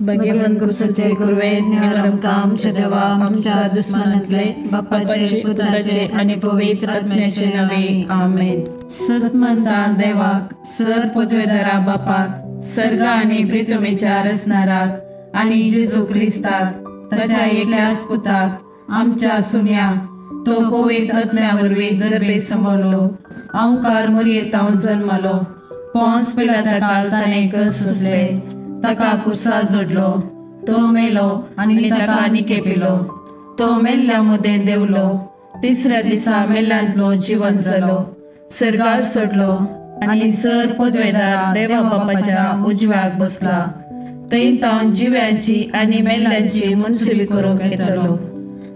भगवंत कुसाचे कुरवे निवार आमकां आमच्या देवा आमच्या दुस्मानांतले बापाचे पुताचे आनी पवित्र आत्म्याचे नावे आमेन। सतमंता देवाक सर पदवेदारा बापाक सर्गा आनी प्रितुमेच्या रचणाराक आनी जेजू क्रिस्ताक ताच्या एकल्याच पुताक आमच्या सुम्या तो पवित्र आत्म्या वरवीं गर्भे सांबाळलो अंकार मुरयेतावन जल्मलो पोंस पिलाता ताणें कस सोंसले ताका कुर्सा जोडलो तो मेलो आनी ताका निकेपिलो तो मेल्ल्या मदें देंवलो तिसऱ्या दिसा मेल्ल्यांतलो जिवन जालो सर्गार सोडलो आनी सर पदवेदार देवा बापाच्या उजव्याक बसला थंय तावन जिव्यांची आनी मेल्ल्यांची मुनसुबी करूंक येतलो।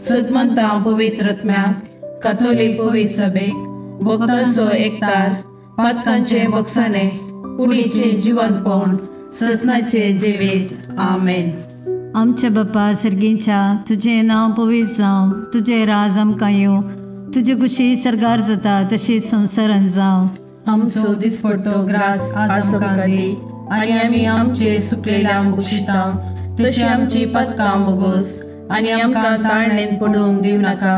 सतमंता पवित्र आत्म्याक काथोलीक पवित्र सभेक भक्तांचो एकतार पातकांचे बक्षाने कुडीचे जिवंतपण ससनाचे जिवीत आमेन। आमच्या बापा सर्गीच्या तुजें नांव पवित्र जावं, तुजें राज आमकां येवं, तुजे कुशी सर्गार जाता तशी संवसारान जावं। आमचो दिसपडतो ग्रास आज आमकां दी आनी आमी आमचे सुकलेल्या बक्षिता तशी आमची पदकां बोगोस आनी आमकां ताळणेन पडूंक दिवं नाका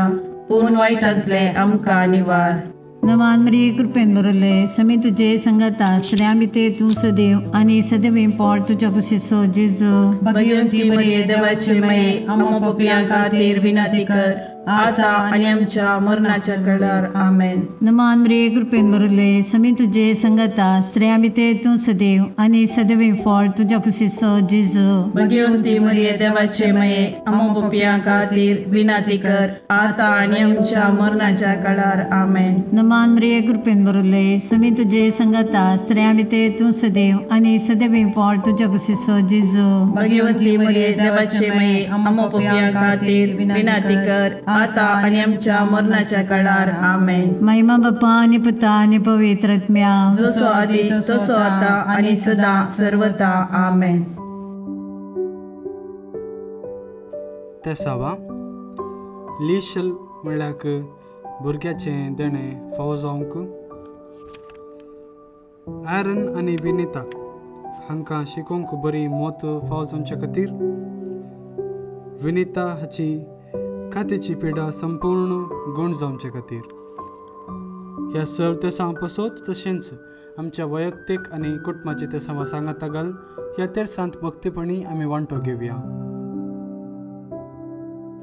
पूण वायटांतले आमकां निवार। नवान मरिये कृपेन भरले समी तुझे संगता स्त्रियां भितर तूं सदैव आनी सदैव पोट तुज्या कुशीचो जेजू। भगवंती मरिये देवाचे माये आमकां पापयां खातीर विनंती कर आता आनी आमच्या मरणाच्या वेळार आमेन। नमान मरिये कृपेन भरले समी तुझे संगता स्त्रियां भितर तूं सदैव आनी सदैव पोट तुज्या कुशीचो जेजू। भगवंती मरिये देवाचे माये आमकां पापयां खातीर विनंती कर आता आनी आमच्या मरणाच्या वेळार आमेन। नमान मरिये कृपेन भरले समी तुझे संगता स्त्रियां भितर तूं सदैव आनी सदैव पोट तुज्या कुशीचो जेजू। भगवंती मरिये देवाचे माये आमकां पापयां खातीर विनंती कर आता आनी आमच्या मरणाच्या काळार आमेन। महिमा बापा आनी पुता आनी पवित्र आत्म्या जसो आदी तसो आता आनी सदा सर्वता आमेन। तेसावा लिशल म्हणल्यार भुरग्याचें देणें फावो जावंक आयरन आनी विनिता हांकां शिकोवंक बरी मत फावो जावचे खातीर विनिता हाची कातीची पिडा संपूर्ण गूण जावचे खातीर ह्या सर तेसांव पसत तशेंच आमच्या वैयक्तीक आनी कुटुंबाचे तेसांवा सांगाता घाल ह्या तेरसांत भक्तीपणी आमी वांटो घेवया।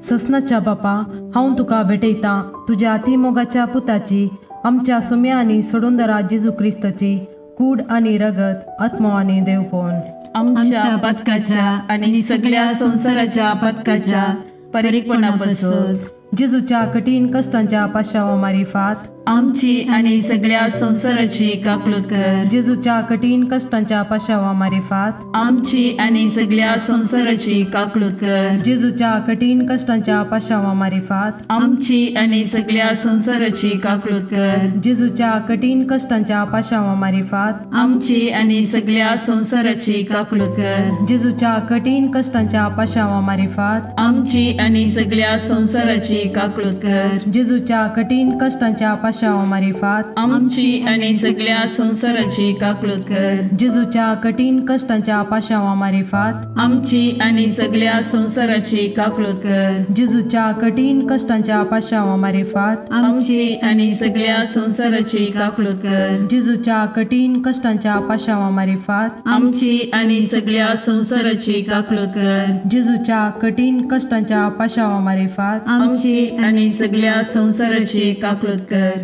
ससनाच्या बापा हांव तुका भेटयतां तुज्या अतिमोगाच्या पुताची आमच्या सुम्या आनी सोडूनदारा जेजू क्रिस्ताची कूड आनी रगत आत्मो आनी देवपण आमच्या पदकाच्या आनी सगळ्या संवसाराच्या पदकाच्या परिपणापासून जेजूच्या कठीण कष्टांच्या पाशावा मारिफात आमची आनी सगळ्या संवसाराची काकलूत कर। जेजूच्या कठीण कष्टांच्या पाशावा मारिफात आमची आनी सगळ्या संवसाराची काकलूत कर। जेजूच्या कठीण कष्टांच्या पाशावा मारिफात आमची आनी सगळ्या संवसाराची काकलूत कर। जेजूच्या कठीण कष्टांच्या पाशावा मारिफात आमची आनी सगळ्या संवसाराची काकलूत कर। जेजूच्या कठीण कष्टांच्या पाशावा मारिफात आमची आनी सगळ्या संवसाराची काकलूत कर। जेजूच्या कठीण कष्टांच्या पाशावा मारिफात आमची आनी सगळ्या संवसाराची काकलूत कर। जेजूच्या कठीण कष्टांच्या पाशावा मारिफात आमची आनी सगळ्या संवसाराची काकलूत कर। जेजूच्या कठीण कष्टांच्या पाशावा मारिफात आमची आनी सगळ्या संवसाराची काकलूत कर। जेजूच्या कठीण कष्टांच्या पाशावा मारिफात आमची आनी सगळ्या संवसाराची काकलूत कर। जेजूच्या कठीण कष्टांच्या पाशावा मारिफात आमची आनी सगळ्या संवसाराची काकलूत कर।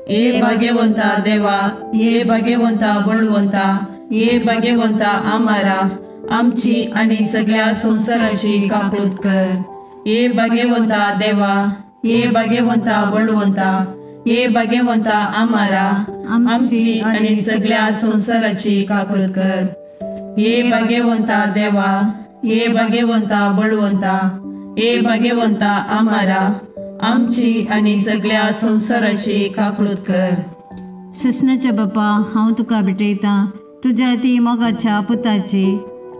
ये भाग्यवंता देवा, ये भाग्यवंता बळवंता, ये भाग्यवंता आमारा आमची आनी सगळ्या संवसाराची काकलूत कर। ये भाग्यवंता देवा, ये भाग्यवंता बळवंता, ये भाग्यवंता आमारा आमची आनी सगळ्या संवसाराची काकलूत कर। ये भाग्यवंता देवा, ये भाग्यवंता बळवंता, ये भाग्यवंता आमारा आमची आनी सगळ्या संवसाराची काकलूत कर। ससनाच्या बापा हांव तुका भेटयतां तुज्या ती मोगाच्या पुताची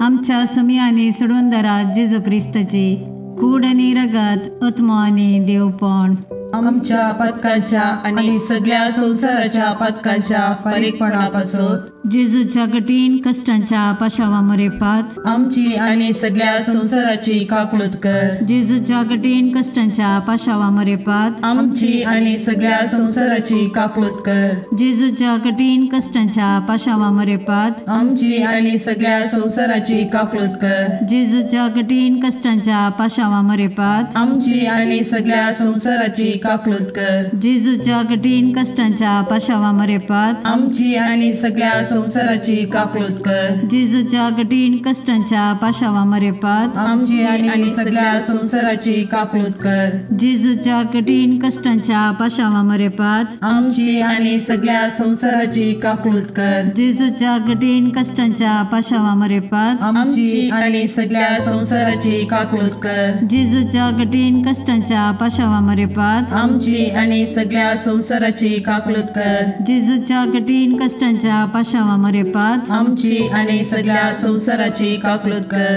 आमच्या सुमी आनी सोडूनदारा जेजू क्रिस्ताची कूड आनी रगत आत्मो आनी देवपण आमच्या पदकाच्या आनी सगळ्या संवसाराच्या पदकाच्या फारीकपणापासून जेजूच्या कठीण कश्टांच्या पाशावा मरेपात आमची आनी सगळ्या संवसाराची काकळूत कर। जेजूच्या कठीण कश्टांच्या पाशावा मरेपात आमची आनी सगळ्या संवसाराची काकळूत कर। जेजूच्या कठीण कश्टांच्या पाशावा मरेपात आमची आनी सगळ्या संवसाराची काकळूत कर। जेजूच्या कठीण कश्टांच्या पाशावा मरेपात आमची आनी सगळ्या संवसाराची काकळूत कर। जेजूच्या कठीण कश्टांच्या पाशावा मरेपात आमची आनी सगळ्या संवसाराची काकळूत कर। जेजूच्या कठीण कश्टांच्या पाशावा मरेपात आमची आनी सगळ्या संवसाराची काकळूत कर। जेजूच्या कठीण कश्टांच्या पाशावा मरेपात आमची आनी सगळ्या संवसाराची काकळूत कर। जेजूच्या कठीण कश्टांच्या पाशावा मरेपात आमची आनी सगळ्या संवसाराची काकळूत कर। जेजूच्या कठीण कश्टांच्या पाशावा मरेपात आमची आनी सगळ्या संवसाराची काकळूत कर। जेजूच्या कठीण कश्टांच्या पाशावा मरेपात आमची आनी सगळ्या संवसाराची काकळूत कर।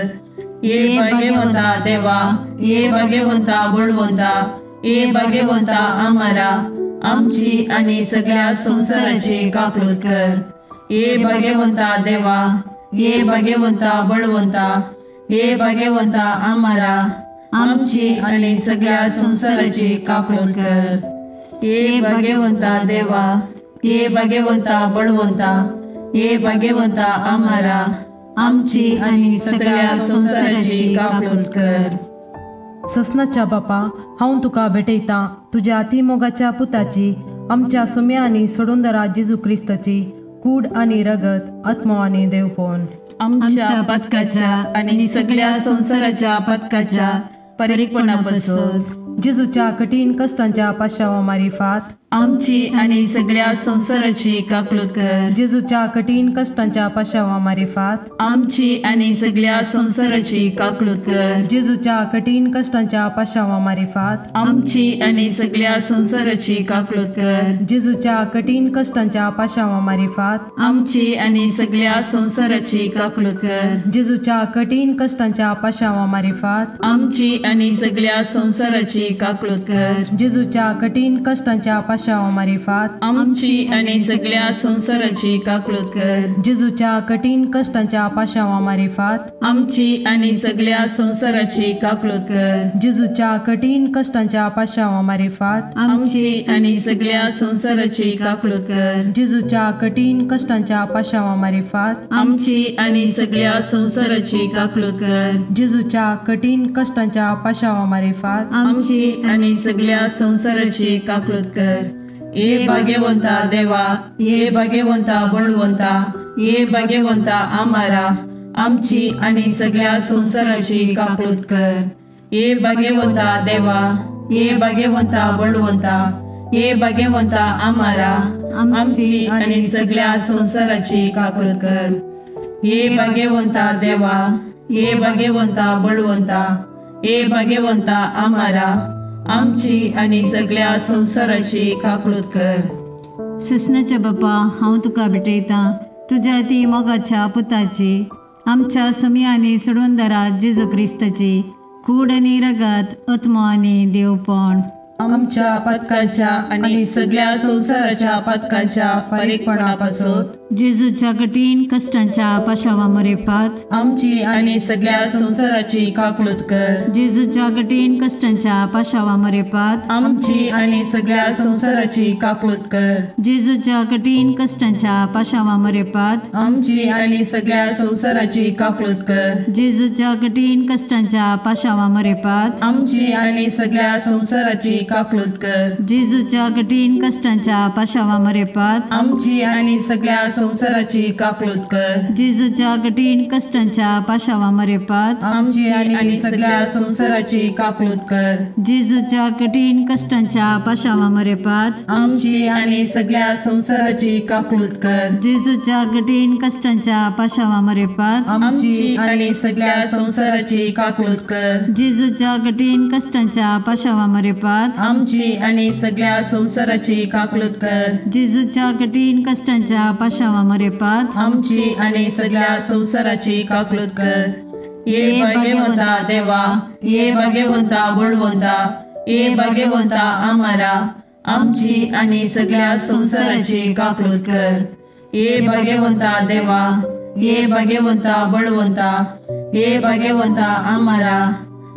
ये भाग्यवंता देवा, ये भाग्यवंता बळवंता, ये भाग्यवंता आमारा, आमची आनी सगळ्या संवसाराची काकळूत कर। ये भाग्यवंता देवा, ये भाग्यवंता बळवंता, ये भाग्यवंता आमारा, आमची आनी सगळ्या संवसाराची काकळूत कर। ये भाग्यवंता देवा, ये भाग्यवंता बळवंता, ये भाग्यवंता आमारा, आमची आनी सगळ्या संवसाराची काकळूत कर। ससनाच्या बापा, हांव तुका भेटयतां तुज्या अतिमोगाच्या पुताची, आमच्या सुम्या आनी सोडूनदारा जेजू क्रिस्ताची कूड आनी रगत, आत्मो आनी देवपण आमच्या पथकाच्या आनी सगळ्या संवसाराच्या पथकाच्या परिपणापासून जेजूच्या कठीण कश्टांच्या पाशावा मारिफात आमची आनी सगळ्या संवसाराची काकळूत कर। जेजूच्या कठीण कश्टांच्या पाशावा मारिफात आमची आनी सगळ्या संवसाराची काकळूत कर। जेजूच्या कठीण कश्टांच्या पाशावा मारिफात आमची आनी सगळ्या संवसाराची काकळूत कर। जेजूच्या कठीण कश्टांच्या पाशावा मारिफात आमची आनी सगळ्या संवसाराची काकळूत कर। जेजूच्या कठीण कश्टांच्या पाशावा मारिफात आमची आनी सगळ्या संवसाराची काकळूत कर। जेजूच्या कठीण कश्टांच्या पाशावा मारिफात आमची आनी सगळ्या संवसाराची काकळूत कर। जेजूच्या कठीण कश्टांच्या पाशावा मारिफात आमची आनी सगळ्या संवसाराची काकळूत कर। जेजूच्या कठीण कश्टांच्या पाशावा मारिफात आमची आनी सगळ्या संवसाराची काकळूत कर। जेजूच्या कठीण कश्टांच्या पाशावा मारिफात आमची आनी सगळ्या संवसाराची काकळूत कर। जेजूच्या कठीण कश्टांच्या पाशावा मारिफात आमची आनी सगळ्या संवसाराची काकळूत कर। ये भाग्यवंता देवा, ये भाग्यवंता बळवंता, ये भाग्यवंता आमारा, आमची आनी सगळ्या संवसाराची काकळूत कर। ये भाग्यवंता देवा, ये भाग्यवंता बळवंता, ये भाग्यवंता आमारा, आमची आनी सगळ्या संवसाराची काकळूत कर। ये भाग्यवंता देवा, ये भाग्यवंता बळवंता, ये भाग्यवंता आमारा, आमची आनी सगळ्या संवसाराची काकळूत कर। ससनाच्या बापा, हांव तुका भेटयतां तुज्या ती मोगाच्या पुताची, आमच्या सुम्या आनी सोडूनदारा जेजू क्रिस्ताची कूड आनी रगत, आत्मो आनी देवपण आमच्या पथकाच्या आनी सगळ्या संवसाराच्या पथकाच्या फारीकपणापासून जेजूच्या कठीण कश्टांच्या पाशावा मरेपात आमची आनी सगळ्या संवसाराची काकळूत कर। जेजूच्या कठीण कश्टांच्या पाशावा मरेपात आमची आनी सगळ्या संवसाराची काकळूत कर। जेजूच्या कठीण कश्टांच्या पाशावा मरेपात आमची आनी सगळ्या संवसाराची काकळूत कर। जेजूच्या कठीण कश्टांच्या पाशावा मरेपात आमची आनी सगळ्या संवसाराची काकळूत कर। जेजूच्या कठीण कश्टांच्या पाशावा मरेपात आमची आनी सगळ्या संवसाराची काकळूत कर। जेजूच्या कठीण कश्टांच्या पाशावा मरेपात आमची आनी सगळ्या संवसाराची काकळूत कर। जेजूच्या कठीण कश्टांच्या पाशावा मरेपात आमची आनी सगळ्या संवसाराची काकळूत कर। जेजूच्या कठीण कश्टांच्या पाशावा मरेपात आमची आनी सगळ्या संवसाराची काकळूत कर। जेजूच्या कठीण कश्टांच्या पाशावा मरेपात आमची आनी सगळ्या संवसाराची काकळूत कर। जेजूच्या कठीण कश्टांच्या पाशावा मरेपात आमची आनी सगळ्या संवसाराची काकळूत कर। ये भाग्यवंता देवा, ये भाग्यवंता बळवंता, ये भाग्यवंता आमारा, आमची आनी सगळ्या संवसाराची काकळूत कर। ये भाग्यवंता देवा, ये भाग्यवंता बळवंता, ये भाग्यवंता आमारा,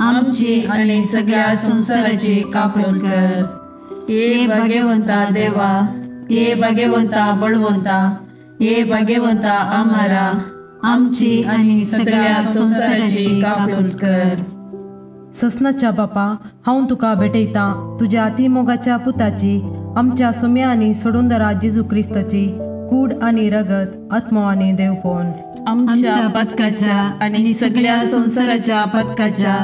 आमची आनी सगळ्या संवसाराची काकूट कर. ये भाग्यवंता देवा, ये भाग्यवंता बळवंता, ये भाग्यवंता आमारा, आमची आनी सगळ्या संवसाराची काकूट कर. ससनाच्या बापा, हांव तुका भेटयतां तुज्या अतिमोगाच्या पुताची, आमच्या सुम्या आनी सोडूनदारा जेजू क्रिस्ताची कूड आनी रगत, आत्मो आनी देवपण आमच्या पथकाच्या आनी सगळ्या संवसाराच्या पथकाच्या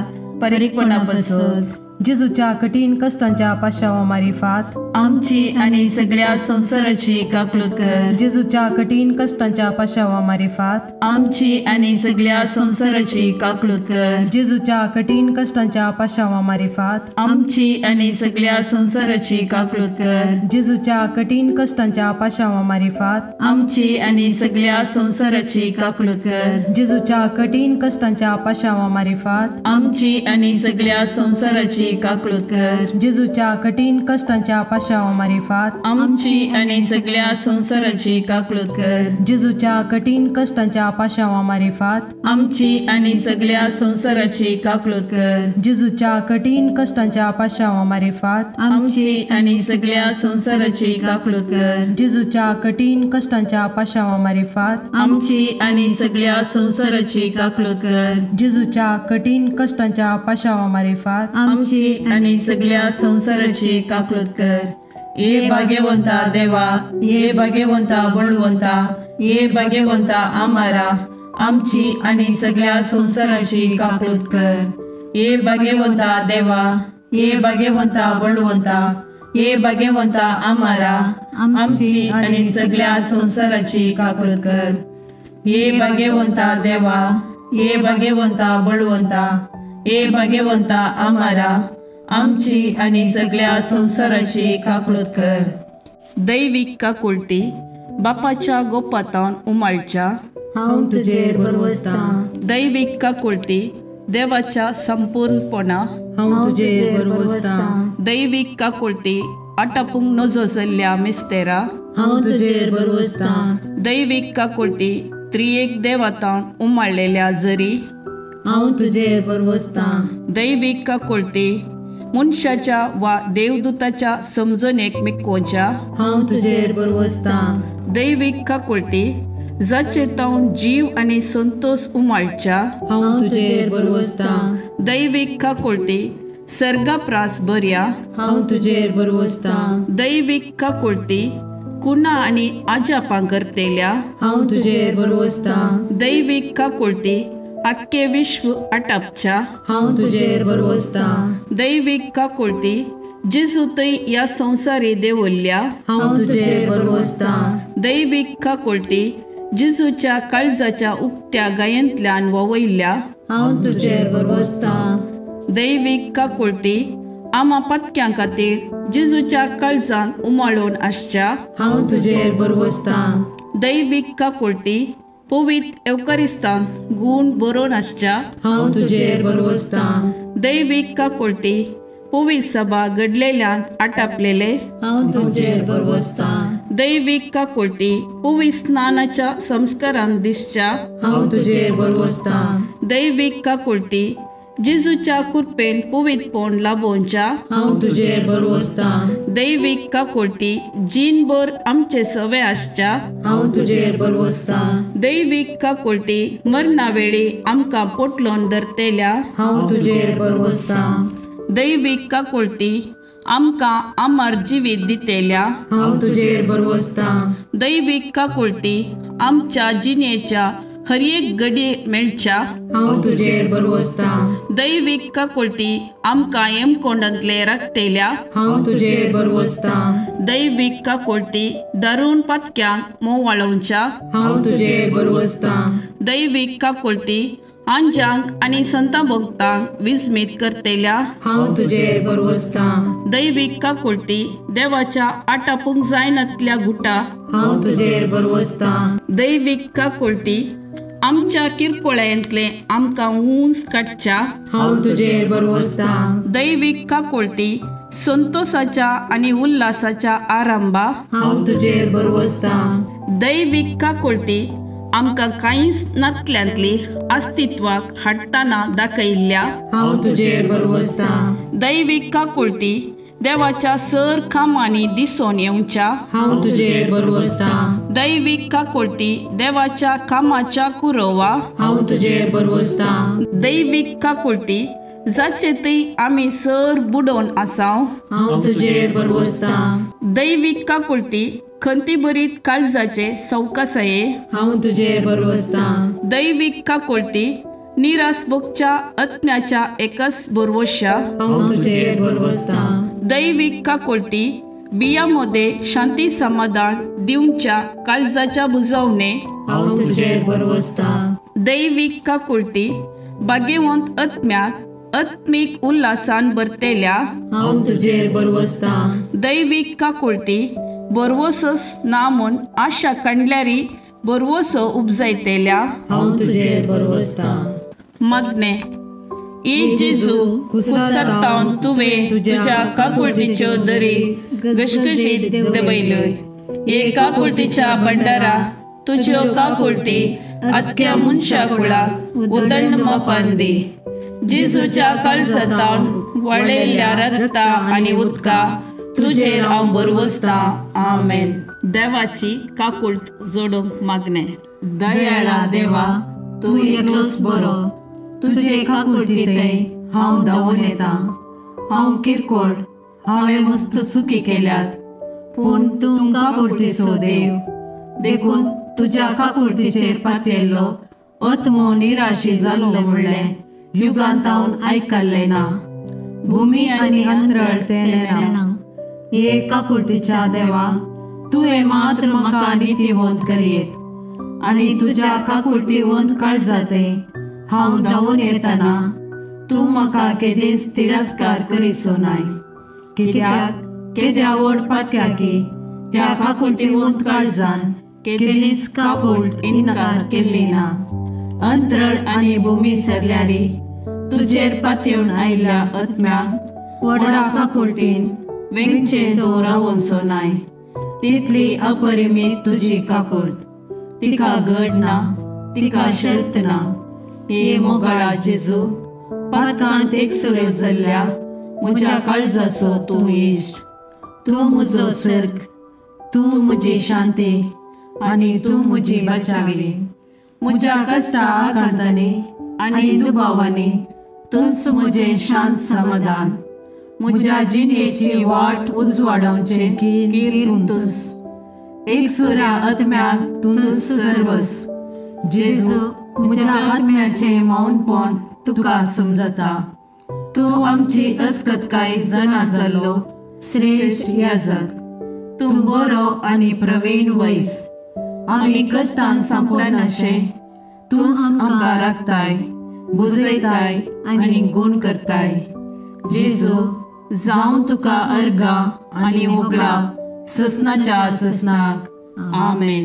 परिपणापासून जेजूच्या कठीण कष्टांच्या पाशावा मारिफात आमची आनी सगळ्या संवसाराची काकूट कर. जेजूच्या कठीण कष्टांच्या पाशावा मारिफात आमची आनी सगळ्या संवसाराची काकूट कर. जेजूच्या कठीण कष्टांच्या पाशावा मारिफात आमची आनी सगळ्या संवसाराची काकूट कर. जेजूच्या कठीण कष्टांच्या पाशावा मारिफात आमची आनी सगळ्या संवसाराची काकूट कर. जेजूच्या कठीण कष्टांच्या पाशावा मारिफात आमची आनी सगळ्या संवसाराची काकूट कर. जेजूच्या कठीण कष्टांच्या पाशावा मारिफात आमची आनी सगळ्या संवसाराची काकूट कर. जेजूच्या कठीण कष्टांच्या पाशावा मारिफात आमची आनी सगळ्या संवसाराची काकूट कर. जेजूच्या कठीण कष्टांच्या पाशावा मारिफात आमची आनी सगळ्या संवसाराची काकूट कर. जेजूच्या कठीण कष्टांच्या पाशावा मारिफात आमची आनी सगळ्या संवसाराची काकूट कर. जेजूच्या कठीण कष्टांच्या पाशावा मारिफात आमची आनी सगळ्या संवसाराची काकूट कर. ये भाग्यवंता देवा, ये भाग्यवंता बळवंता, ये भाग्यवंता आमारा, आमची आनी सगळ्या संवसाराची काकूट कर. ये भाग्यवंता देवा, ये भाग्यवंता बळवंता, ये भाग्यवंता आमारा, आमची आनी सगळ्या संवसाराची काकूट कर. ये भाग्यवंता देवा, ये भाग्यवंता बळवंता, ये भाग्यवंता आमारा, आमची आनी सगळ्या संवसाराची काकूट कर. दैवीक काकुळटी बापाच्या गोपातावन उमाळच्या हांव तुजेर भरवसतां. दैवीक काकुळटी देवाच्या संपूर्णपणा हांव तुजेर भरवसतां. दैवीक काकुळटी आटापूंक नजो जाल्ल्या मिस्तेरा हांव तुजेर भरवसतां. दैवीक काकुळटी त्रियेक देवातावन उमाळलेल्या जरी हांव तुजेर भरवसतां. दैवीक काकुळटी मनशाच्या वा देवदूताच्या समजणेक मिकोवच्या हांव तुजेर भरवसतां. दैवीक काकुळटी जाचे तावन जीव आनी संतोष उमाळच्या हांव तुजेर भरवसतां. दैवीक काकुळटी सर्गाप्रास बऱ्या हांव तुजेर भरवसतां. दैवीक काकुळटी कुणा आनी आजापां करतेल्या हांव तुजेर भरवसतां. दैवीक काकुळटी आख्खे विश्व आटापच्या हांव तुजेर भरवसतां. दैवीक काकुळटी जेजू थंय ह्या संवसारी देवल्ल्या हांव तुजेर भरवसतां. दैवीक काकुळटी जेजूच्या काळजाच्या उक्त्या गायेंतल्यान ववयल्ल्या हांव तुजेर भरवसतां. दैवीक काकुळटी आमा पत्क्यां खातीर जेजूच्या काळजान उमाळून आसच्या हांव तुजेर भरवसतां. दैवीक काकुळटी पवित्र एवकारिस्तान गूण बरोवन आसच्या हांव तुजेर भरवसतां. दैवीक काकुळटी पवित्र सभा घडलेल्यान आटापलेले हांव तुजेर भरवसतां. दैवीक काकुळटी पवित्र स्नानाच्या संस्कारान दिसच्या हांव तुजेर भरवसतां. दैवीक काकुळटी जेजूच्या कृपेन पवित्रपण लाभोवच्या हांव तुजेर भरवसतां. दैवीक काकुळटी जीणभर आमचे सवे आसच्या हांव तुजेर भरवसतां. दैवीक काकुळटी मरणा वेळी आमकां पोटलोन धरतेल्या हांव तुजेर भरवसतां. दैवीक काकुळटी आमकां अमर जिवीत दितेल्या हांव तुजेर भरवसतां. दैवीक काकुळटी आमच्या जिणेच्या हर एक घडये मेळच्या हांव तुजेर भरवसतां. दैवीक काकुळटी आमकां येमकोंडांतले राखतेल्या हांव तुजेर भरवसतां. दैवीक काकुळटी दारून पातक्यांक मोवाळोवच्या हांव तुजेर भरवसतां. दैवीक काकुळटी आंजांक आनी संता भक्तांक विस्मीत करतेल्या हांव तुजेर भरवसतां. दैवीक काकुळटी देवाच्या आटापूंक जायनातल्या गुटा हांव तुजेर भरवसतां. दैवीक काकुळटी आमच्या किरकोळ्यांतले आमकां उंच काडच्या हांव तुजेर भरवसतां. दैवीक काकुळटी संतोषाच्या आनी उल्हासाच्या आरंभा हांव तुजेर भरवसतां. दैवीक काकुळती आमकां कांयच नातल्यांतली अस्तित्वाक हाडटना दाखयल्ल्या हांव तुजेर भरवसतां. दैवीक काकुळती देवाच्या सर कामांनी दिसून येवच्या हांव तुजेर भरवसतां. दैवीक काकुळती देवाच्या कामाच्या कुरोवा हांव तुजेर भरवसतां. दैवीक काकुळती जाचे थंय आमी सर बुडोवन आसाव हांव तुजेर भरवसतां. दैवीक काकुळती खंतीभरीत काळजाचे सवकासाये हांव तुजेर भरवसतां. दैवीक काकुळती निराश भोगच्या आत्म्याच्या एकच भरवश्या हांव तुजेर भरवसतां. दैवीक काकुळती बिया मध्ये शांती समाधान दिवच्या काळजाच्या बुजवणे हांव तुजेर भरवसतां. दैवीक काकुळती भाग्यवंत आत्म्याक आत्मीक उल्हासान भरतेल्या हांव तुजेर भरवसतां. दैवीक काकुळती भरवसोच ना म्हूण आशा काडल्यारी भरवसो उपजायतेल्या हांव तुजेर भरवसतां. मागणें. ए जेजू, कुसरतावन तुवें तुज्या काकुळतीच्यो दरी घसघशीत देंवयल्यो. हे काकुळतीच्या भंडारा तुज्यो काकुळती आख्या मनशा कुळाक उदंड मापान दी. जेजूच्या काळजांतावन वळयल्ल्या रक्ता आनी उदका तुजेर हांव भरवसतां. आमेन. देवाची काकुळट जोडूंक मागणें. दयाळा देवा, तूं एकलोच बरो. तुजे काकुळतींतय हांव धांवून येता. हांव किरकोळ, हांवें मस्त चुकी केल्यात, पूण तूं काकुळतीचो देव. देखून तुज्या काकुळतीचेर पातयेल्लो आत्मो निराशी जाल्लो म्हणलें युगांतावन आयकल्लें ना. भुमी आनी अंतरळ तें नेणा. हे काकुळतीच्या देवा, तुवें मात्र म्हाका नितीवंत करयेत आनी तुज्या काकुळतीवंत काळजांतय हांव धांवून येतना तूं म्हाका केदींच तिरस्कार करिसो नाय. कित्याक केद्या व्हड पातक्याकी त्या काकुळतीवंत काळजान केदींच काकुळट इन्कार केल्ली ना. अंतरळ आनी भुमी सरल्यारी तुजेर पातयेवन आयिल्ल्या आत्म्याक व्हडा काकुळटीन वेंगचें तूं रावोनसो नाय. तितली अपरिमीत तुजी काकुळट, तिका गड ना, तिका शर्त ना. हे मोगाळा जेजू, पातकांत एकसुरो जाल्ल्या म्हज्या काळजाचो तूं इश्ट. तूं म्हजो सर्ग, तूं म्हजी शांती आनी तूं म्हजी बचावी. म्हज्या कश्टा आकांतांनी आनी दुबावांनी तूंच म्हजें शांत समाधान. म्हज्या जिणेची वाट उजवाडावचें कीर तूंच. एकसुऱ्या आत्म्याक तूंच सर्वस. जेजू, म्हज्या आत्म्याचें मौनपण तुका समजता. तूं आमची अस्कतकाय जाणा जाल्लो श्रेश्ठ याजक. तूं बरो आनी प्रवीण वैस. आमी कश्टान सांपडनाशें तूंच आमकां राखताय, बुजयताय आनी गूण करताय. जेजू, जावं तुका अर्गां आनी होगळाप ससनाच्या ससनाक. आमेन.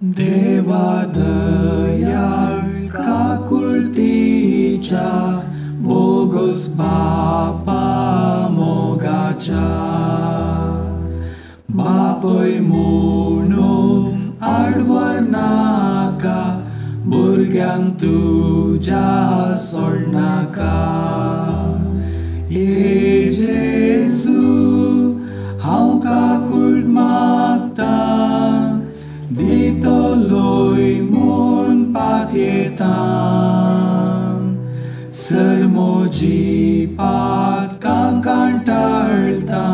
देवा दयाळ काकुळतीच्या बोगस बापा मोगाच्या बापय म्हणून आडवर नाका, भुरग्यांक तुज्या सोडनाका. हे जेजू, हांव काकुळट मागतां, दितलोय म्हूण पातयेतां. सर म्हजी पातकां कंटाळटा,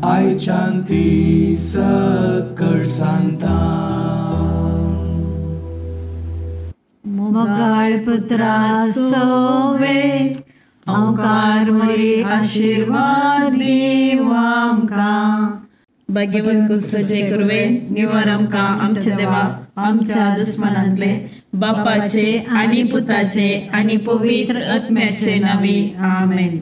आयच्यान ती सकळ सांगता. मोगाळ पुत्रा सोवे ओंकार मरी आशीर्वाद दीव आमकां. भाग्यवंत कुसचे कुरवे निवार आमकां आमच्या देवा आमच्या दुस्मनांतले बापाचे आनी पुताचे आनी पवित्र आत्म्याचे नांवी. आमेन.